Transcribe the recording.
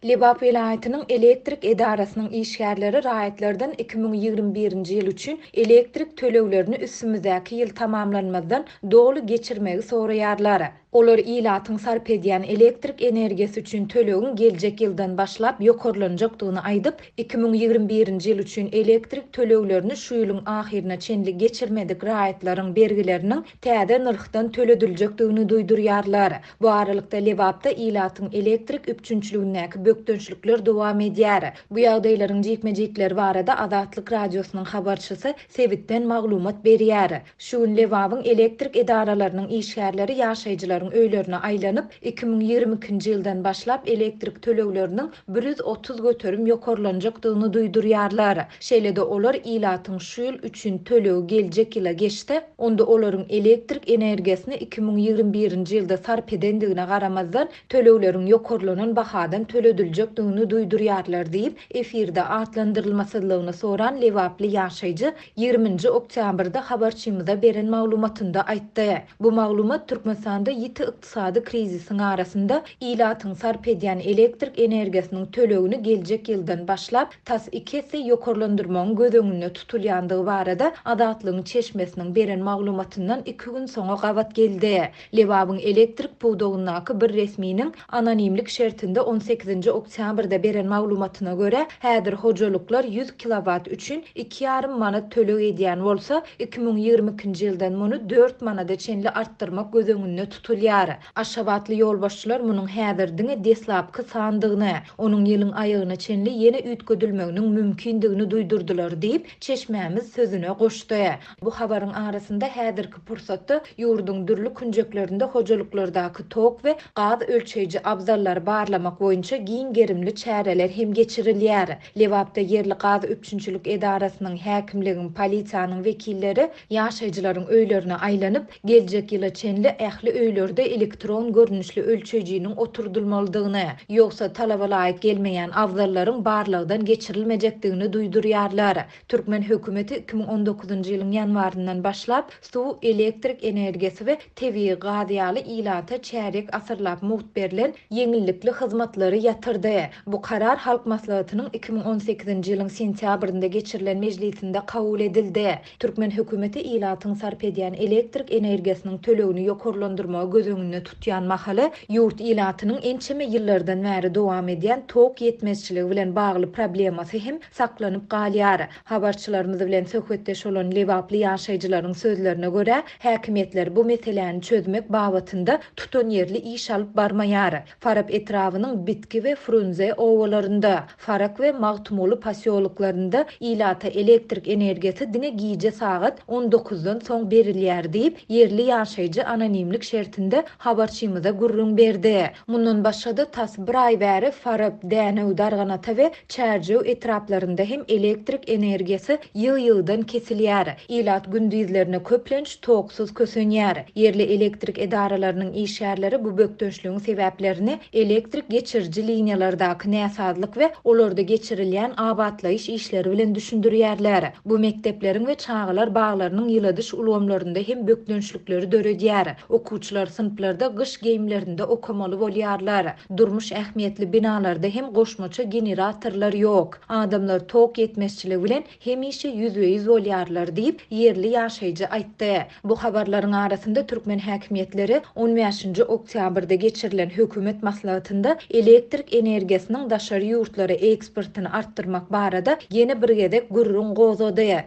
Lebap welaýatynyň elektrik edarasynyň işgärleri raýatlardan 2021-nji ýyl üçin elektrik töleglerini üstümizdäki ýyl tamamlanmazdan doly geçirmegi soraýarlar. Olar ilatyň sarp edýän elektrik energiýasy üçin tölegiň geljek ýyldan başlap ýokarlanjakdygyny aýdyp, 2021-nji ýyl üçin elektrik töleglerini şu ýylyň ahyryna çenli geçirmedik raýatlaryň bergileriniň täze nyrhdan tölediljekdigini duýdurýarlar. Bu aralykda, Lebapda ilatyň elektrik üpjünçiligindäki bökdençlikler dowam edýär. Bu ýagdaýlaryň jikme-jikleri barada Azatlyk Radiosynyň habarçysy sebitden maglumat berýär. Şu gün Lebabyň elektrik edaralarynyň işgärleri ýaşaýjylaryň öýlerine aýlanyp, 2022-nji ýyldan başlap elektrik tölegleriniň 130% ýokarlanjakdygyny duýdurýarlar. Şeýle-de olar ilatyň şu ýyl üçin tölegi geljek ýyla geçse, onda olaryň elektrik energiýasyny 2021-nji ýylda sarp edendigine garamazdan, tölegleriň ýokarlanan bahadan tölediljekdigini duýdurýarlar diýip, efirde atlandyrylmasyzlygyny soran lebaply ýaşaýjy ýigriminji oktýabrda habarçymyza beren maglumatynda aýtdy. Bu maglumat Türkmenistanda ýiti ykdysady krizisiň arasynda ilatyň sarp edýän elektrik energiýasynyň tölegini geljek ýyldan başlap tas iki esse ýokarlandyrmagyň göz öňünde tutulýandygy barada Azatlygyň çeşmesiniň beren maglumatyndan iki gün soňa gabat geldi. Lebabyň elektrik pudagyndaky bir resminiň anonimlik şertinde on sekizinji oktýabrda beren maglumatyna görä, häzir hojalyklar ýüz kilowat üçin iki ýarym manat töleg edýän bolsa, 2022-nji ýyldan muny dört manada çenli artdyrmak göz öňünde tutulýar. Aşgabatly ýolbaşçylar munuň häzir diňe deslapky sandygyny, onuň ýylyň aýagyna çenli ýene üýtgedilmeginiň mümkindigini duýdurdylar diýip, çeşmämiz sözüne goşdy. Bu habaryň arasynda häzirki pursatda ýurduň dürli künjeklerinde hojalyklardaky tok we gaz ölçeýji abzallary barlamak boýunça giň gerimli çäreler hem geçirilýär. Lebapda ýerli gaz üpjünçilik edarasynyň, häkimligiň, polisiýanyň wekilleri ýaşaýjylaryň öýlerine aýlanyp, geljek ýyla çenli ähli öýlerde elektron görnüşli ölçeýjiniň oturdylmalydygyny, ýogsa talaba laýyk gelmeýän abzallaryň barlagdan geçirilmejekdigini duýdurýarlar. Türkmen hökümeti 2019-njy ýylyň ýanwaryndan başlap, suw, elektrik energiýasy we tebigy gaz ýaly ilata çärýek asyrlap mugt berlen ýeňillikli hyzmatlary ýatyrdy. Bu karar Halk Maslahatynyň 2018-nji ýylyň sentýabrynda geçirilen mejlisinde kabul edildi. Türkmen hökümeti ilatyň sarp edýän elektrik energiýasynyň tölegini ýokarlandyrmagy göz öňünde tutýan mahaly, ýurt ilatynyň ençeme ýyllardan bäri dowam edýän tok ýetmezçiligi bilen bagly problemasy hem saklanyp galýar. Habarçylarymyz bilen söhbetdeş bolan lebaply ýaşaýjylaryň sözlerine görä, häkimiýetler bu meseläni çözmek babatynda tutanýerli iş alyp barmaýar. Farap etrabynyň Bitki we Frunze obalarynda, Farak we Magtymguly posýoloklarynda ilata elektrik energiýasy diňe gije sagat on dokuzdan soň berilýär diýip, ýerli ýaşaýjy anonimlik şertinde habarçymyza gürrüň berdi. Mundan başga-da, tas bir aý bäri Farap, Dänew, Darganata we Çärjew etraplarynda hem elektrik energiýasy ýygy-ýygydan kesilýär. Ilat gündizlerine köplenç toksuz kösenýär. Ýerli elektrik edaralarynyň işgärleri bu bökdençligiň sebäplerini elektrik geçiriji liniýalardaky näsazlyk we olarda geçirilýän abatlaýyş işleri bilen düşündirýärler. Bu mekdepleriň we çagalar baglarynyň ýyladyş ulgamlarynda hem bökdençlikleri döredýär. Okuwçylar synplarda gyş geýimlerinde okamaly bolýarlar. Durmuş ähmiýetli binalarda hem goşmaça generatorlar ýok. Adamlar tok ýetmezçiligi bilen hemişe ýüzbe-ýüz bolýarlar diýip, ýerli ýaşaýjy aýtdy. Bu habarlaryň arasynda türkmen häkimiýetleri on bäşinji oktýabrda geçirilen hökümet maslahatynda elektrik energiýasynyň daşary ýurtlara eksportyny artdyrmak barada ýene bir gezek gürrüň gozgady.